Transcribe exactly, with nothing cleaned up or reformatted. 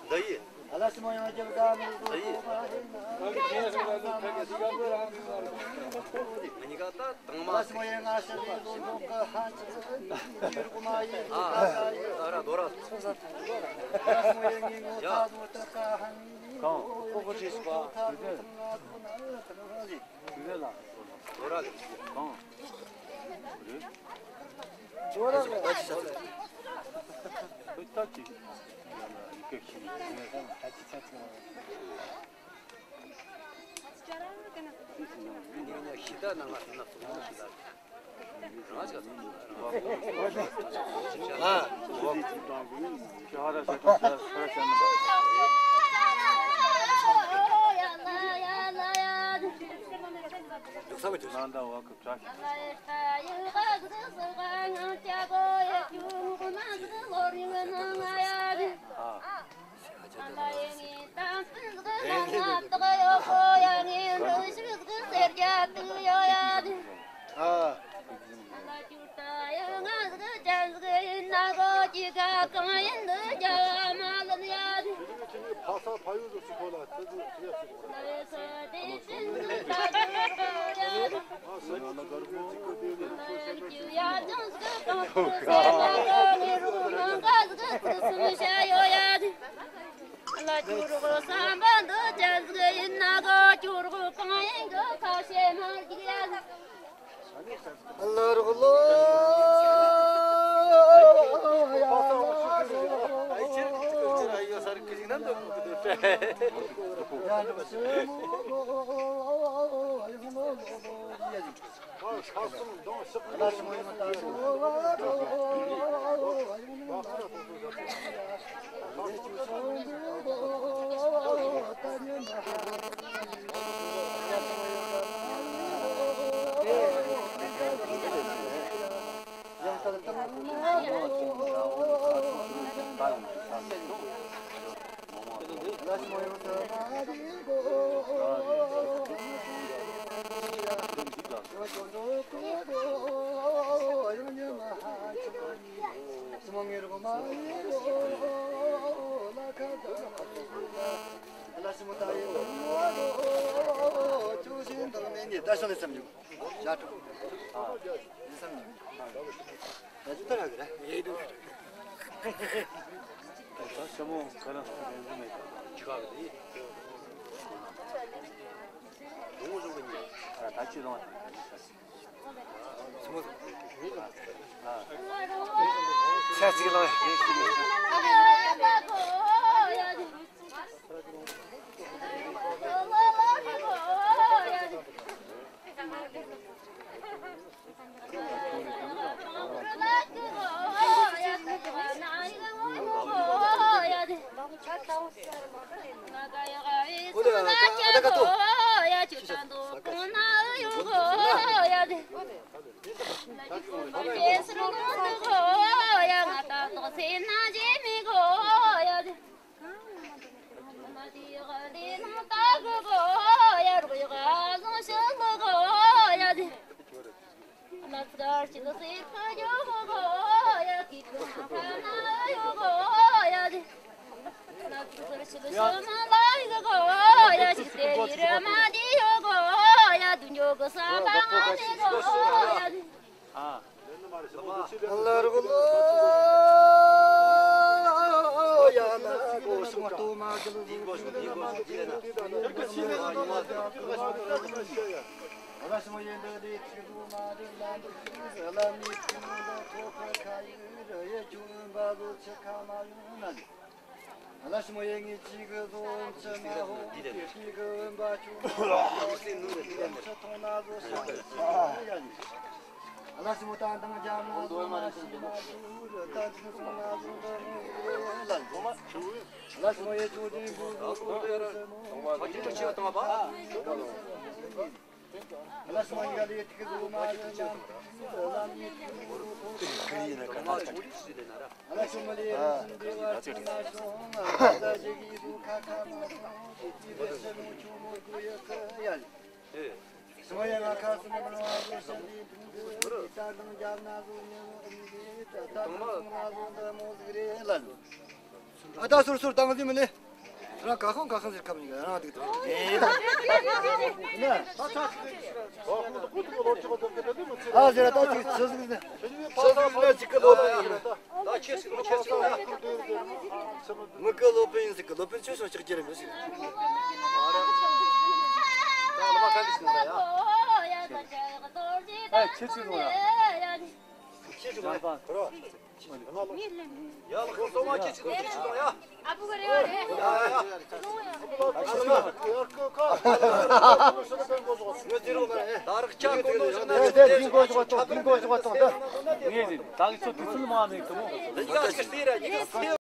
འདི་ཡིན། འདི་ཡིན། མི་གཉིས་ཀ་ད་དང་མ། ཨ། ཨ་ར་རྡོ་ར། ཡ། གང་། ཁོ་ཁོ་ཅིས་པ། རྡོ་ར་ལ། གང་། ཨ་ད་ཟུར་ཟུར་བཏང་ཟིན་མི་ལེ། རང་ག་ཁང་ག་ཁང་ཟེར་ཁ་མི་ག་རང་སྡུག་ཏུ། ཨ་ཟེར་ད་ཅིག་ཆི་ཟིག་ཟེར། ད་ཁྱེད་ཟིག་ལོ་ཁྱེད་ཟིག་ལོ། ད་ཁྱེད་ཟིག་ལོ་ཁྱེད་ཟིག་ལོ། མི་གི་ལོ་པིན་ཟིག་གི་ལོ་པིན་ཆོས་སོང་ཅིག་ཀྱེ་རེ་མི་ཟིག་ཨ་ཁྱེད་ཟིག་ལོ་ཡ། ཁྱེད་ཟིག་ལོ། ཡ་ལ་ཁོ་སོ་མ་ཁྱེད་ཟིག་ལོ་ཁྱེད་ཟིག་ལོ་ཡ། ཨ་བུ་ག་རེ་ཡ་རེ། ཡ་ཡ། ངོ་དེ་རོ་མ་རེད། ད་རག་ཅག་གོ་ནོ་ཞིག་ན། ངས་ཟིན་ད་གི་ཚོ་དུས་ཚོད་མ་ནས་གི་མོ། ལ་ཡ་ཞིག་ཟེར་ར་ཡིན།